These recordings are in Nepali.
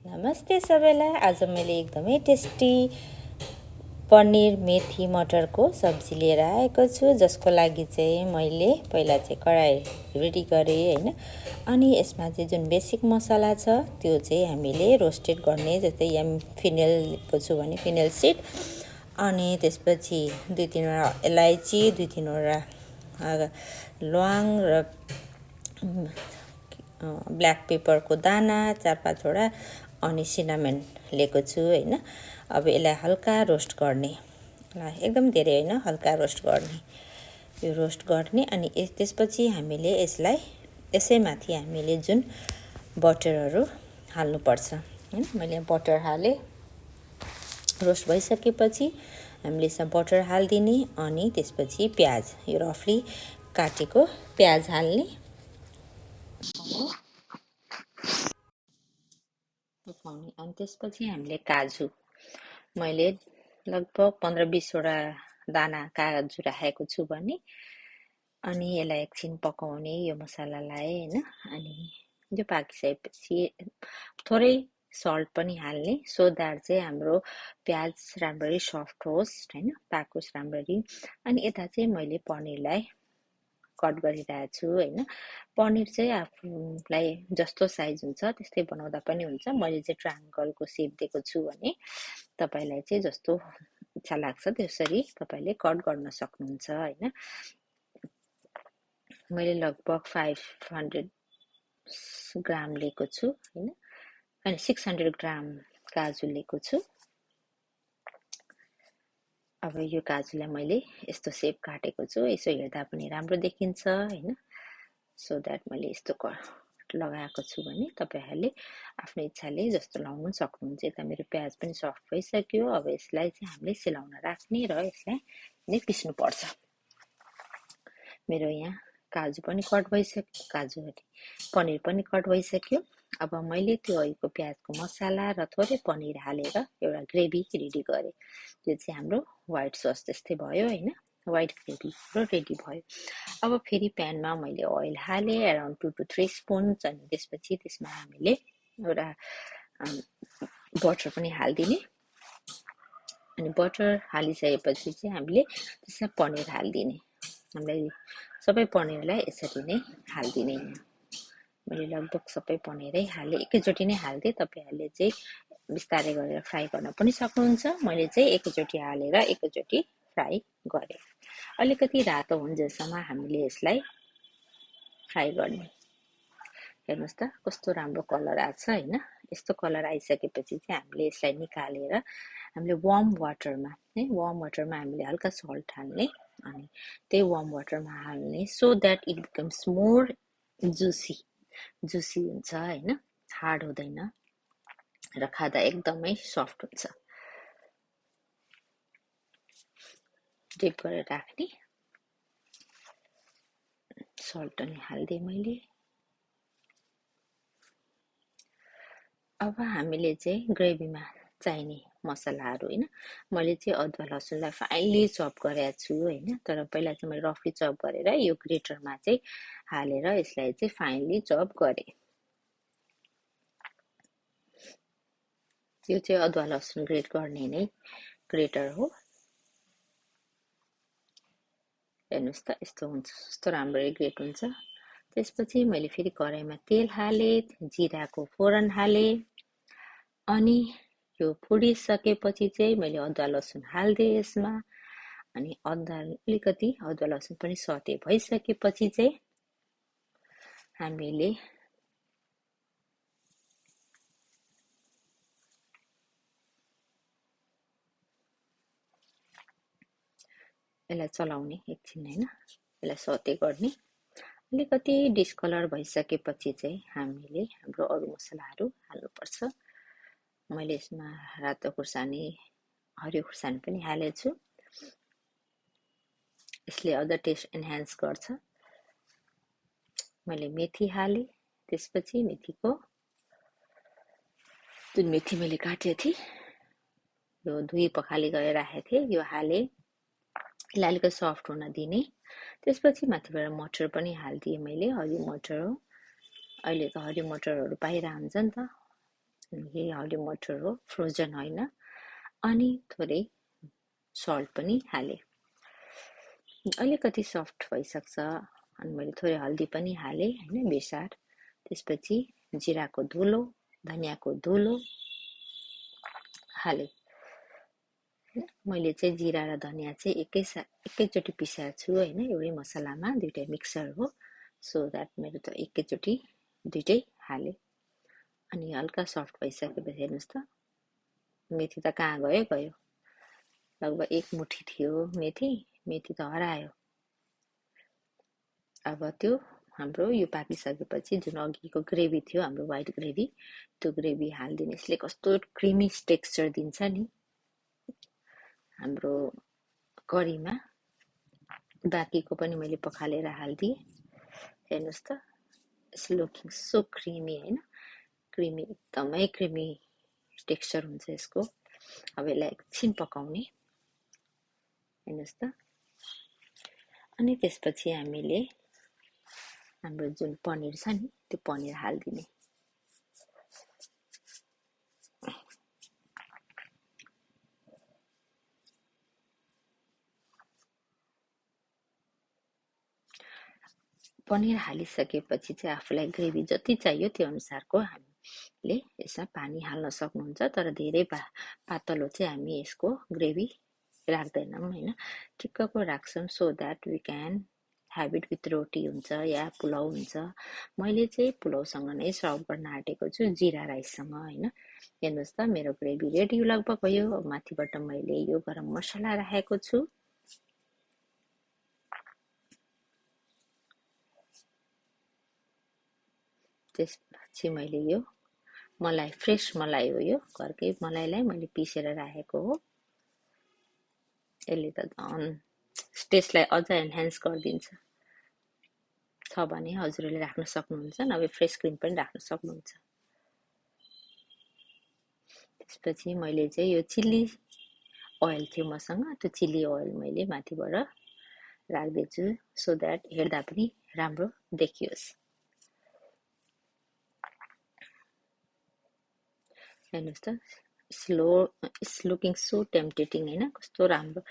नमस्ते सबैलाई। आज मैले एकदमै टेस्टी पनिर मेथी मटरको सब्जी लिएर आएको छु, जसको लागि चाहिँ मैले पहिला चाहिँ कराई रेडी गरेँ हैन। अनि यसमा चाहिँ जुन बेसिक मसला छ त्यो चाहिँ हामीले रोस्टेड गर्ने, जस्तै यहाँ फिनेल लिएको छु भने फिनेल सिड, अनि त्यसपछि 2-3वटा अलैँची, 2-3वटा ल्वाङ र ब्ल्याक पेपरको दाना 4-5वटा, अनि सिनामन लिएको छु हैन। अब यसलाई हल्का रोस्ट गर्ने, एकदम धेरै हैन, हल्का रोस्ट गर्ने, यो रोस्ट गर्ने। अनि त्यसपछि हामीले यसलाई यसैमाथि हामीले जुन बटरहरू हाल्नुपर्छ हैन। मैले बटर हालेँ, रोस्ट भइसकेपछि हामीले यसमा बटर हालिदिने, अनि त्यसपछि प्याज, यो रफली काटेको प्याज हाल्ने, पकाउने। अनि त्यसपछि हामीले काजु, मैले लगभग 15-20वटा दाना काजु राखेको छु भने, अनि यसलाई एकछिन पकाउने यो मसलालाई हैन। अनि यो पाकिसकेपछि थोरै सल्ट पनि हाल्ने, सो द्याट चाहिँ हाम्रो प्याज राम्ररी सफ्ट होस् हैन, पाकोस् राम्ररी। अनि यता चाहिँ मैले पनिरलाई कट गरिरहेको छु हैन। पनिर चाहिँ आफूलाई जस्तो साइज हुन्छ त्यस्तै बनाउँदा पनि हुन्छ। मैले चाहिँ ट्रायङ्गलको सेप दिएको छु भने तपाईलाई चाहिँ जस्तो इच्छा लाग्छ त्यसरी तपाईले कट गर्न सक्नुहुन्छ हैन। मैले लगभग 500 ग्राम लिएको छु हैन, अनि 600 ग्राम काजु लिएको छु। अब यो काजुलाई मैले यस्तो सेप काटेको छु, यसो हेर्दा पनि राम्रो देखिन्छ हैन। सो द्याट मैले यस्तो कट लगाएको छु भने तपाईहरुले आफ्नो इच्छाले जस्तो लाउन सक्नुहुन्छ। यता मेरो प्याज पनि सफ्ट भइसक्यो। अब यसलाई चाहिँ हामीले सेलाउन राख्ने र यसलाई नै पिस्नु पर्छ। मेरो यहाँ काजु पनि कट भइसक्यो, पनिर पनि कट भइसक्यो। अब मैले त्यो अहिलेको प्याजको मसला र थोरै पनिर हालेर एउटा ग्रेभी रेडी गरेँ। त्यो चाहिँ हाम्रो व्हाइट सस जस्तै भयो हैन, व्हाइट ग्रेभी र रेडी भयो। अब फेरि प्यानमा मैले ओइल हालेँ, अराउन्ड 2 to 3 स्पुन्स। अनि त्यसपछि त्यसमा हामीले एउटा बटर पनि हालिदिने, अनि बटर हालिसकेपछि चाहिँ हामीले त्यसमा पनिर हालिदिने। हामीलाई सबै पनिरलाई यसरी नै हालिदिने। मैले लगभग सबै पनिरै हालेँ, एकैचोटि नै हाल्दिएँ। तपाईहरुले चाहिँ बिस्तारै गरेर फ्राई गर्न पनि सक्नुहुन्छ। मैले चाहिँ एकैचोटि हालेर एकैचोटि फ्राई गरेँ। अलिकति रातो हुन्जेलसम्म हामीले यसलाई फ्राई गर्ने। हेर्नुस् त कस्तो राम्रो कलर आछ हैन। यस्तो कलर आइसकेपछि चाहिँ हामीले यसलाई निकालेर हामीले वार्म वाटरमा हामीले हल्का सल्ट हाल्ने, अनि त्यही वार्म वाटरमा हाल्ने, so that it becomes more Jussi हुन्छ हैन, हार्ड हुँदैन र खाँदा एकदमै सफ्ट हुन्छ। डिप गरेर राख्ने, सल्ट पनि हाल्दिएँ मैले। अब हामीले चाहिँ ग्रेभीमा चाहिने मसलाहरू हैन, मैले चाहिँ अदुवा लसुनलाई फाइनली चप गरेको छु हैन। तर पहिला चाहिँ मैले रफली चप गरेर यो ग्रेटरमा चाहिँ हालेर यसलाई चाहिँ फाइनली चप गरेँ। यो चाहिँ अदुवा लसुन ग्रेट गर्ने नै ग्रेटर हो। हेर्नुस् त यस्तो हुन्छ, यस्तो राम्ररी ग्रेट हुन्छ। त्यसपछि मैले फेरि कराईमा तेल हालेँ, जिराको फोरन हालेँ, अनि यो फुडिसकेपछि चाहिँ मैले अदुवा लसुन हालिदिएँ यसमा। अनि अलिकति अदुवा लसुन पनि सटे भइसकेपछि चाहिँ हामीले यसलाई चलाउने एकछिन हैन, यसलाई सटे गर्ने। अलिकति डिस्कलर भइसकेपछि चाहिँ हामीले हाम्रो अरू मसलाहरू हाल्नुपर्छ। मैले यसमा रातो खुर्सानी, हरियो खुर्सानी पनि हालेको छु, यसले अझ टेस्ट एन्हान्स गर्छ। मैले मेथी हालेँ, त्यसपछि मेथीको जुन मेथी मैले काटेको थिएँ, यो धुई पखाली गरेर राखेको थिएँ, यो हालेँ। यसलाई अलिकति सफ्ट हुन दिने। त्यसपछि माथिबाट मटर पनि हालिदिएँ मैले, हरियो मटर हो। अहिले त हरियो मटरहरू पाइरहन्छ नि त, यही हरियो मटर हो, फ्रोजन होइन। अनि थोरै सल्ट पनि हालेँ। अलिकति सफ्ट भइसक्छ। अनि मैले थोरै हल्दी पनि हालेँ होइन, बेसार। त्यसपछि जिराको धुलो, धनियाँको धुलो हालेँ। मैले चाहिँ जिरा र धनियाँ चाहिँ एकैचोटि पिसाएको छु होइन, एउटै मसलामा, दुइटै मिक्सर हो। सो द्याट मेरो त एकैचोटि दुइटै हालेँ। अनि हल्का सफ्ट भइसकेपछि हेर्नुहोस् त, मेथी त कहाँ गयो गयो। लगभग 1 मुठी थियो मेथी त हरायो। अब त्यो हाम्रो यो पाकिसकेपछि जुन अघिको ग्रेभी थियो हाम्रो व्हाइट ग्रेभी, त्यो ग्रेभी हालिदिने। यसले कस्तो क्रिमी टेक्सचर दिन्छ नि हाम्रो करीमा। बाँकीको पनि मैले पखालेर हालिदिएँ। हेर्नुहोस् त, इट्स लुकिङ सो क्रिमी होइन, क्रिमी, एकदमै क्रिमी टेक्सचर हुन्छ यसको। अब यसलाई एकछिन पकाउने। हेर्नुहोस् त। अनि त्यसपछि हामीले हाम्रो जुन पनिर छ नि त्यो पनिर हालिदिने। पनिर हालिसकेपछि चाहिँ आफूलाई ग्रेभी जति चाहियो त्यो अनुसारको हामीले यसमा पानी हाल्न सक्नुहुन्छ। तर धेरै पातलो चाहिँ हामी यसको ग्रेभी राख्दैनौँ होइन, ठिक्कको राख्छौँ। So that we can have it with roti हुन्छ या पुलाउ हुन्छ। मैले चाहिँ पुलाउसँग नै सर्भ गर्न आँटेको छु, जिरा राइससँग होइन। हेर्नुहोस् त, मेरो ग्रेभी रेडी लगभग भयो। माथिबाट मैले यो गरम मसला राखेको छु। त्यसपछि मैले यो मलाई, फ्रेस मलाई हो यो, घरकै मलाईलाई मैले पिसेर राखेको हो। यसले त झन् टेस्टलाई अझ एन्हान्स गरिदिन्छ। छ भने हजुरहरूले राख्न सक्नुहुन्छ, नभए फ्रेस क्रिम पनि राख्न सक्नुहुन्छ। त्यसपछि मैले चाहिँ यो चिल्ली ओइल थियो मसँग, त्यो चिल्ली ओइल मैले माथिबाट राख्दैछु, सो द्याट हेर्दा पनि राम्रो देखियोस्। हेर्नुहोस् त, इट्स लुकिङ सो टेम्पटेटिङ होइन, कस्तो राम्रो,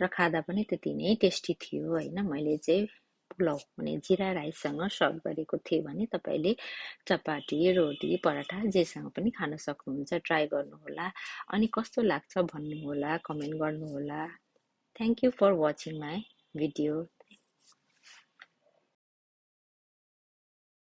र खाँदा पनि त्यति नै टेस्टी थियो होइन। मैले चाहिँ पुलाउ भने जिरा राइससँग सर्भ गरेको थिएँ भने तपाईँले चपाती, रोटी, पराठा जेसँग पनि खान सक्नुहुन्छ। ट्राई गर्नुहोला अनि कस्तो लाग्छ भन्नुहोला, कमेन्ट गर्नुहोला। Thank you for watching my video.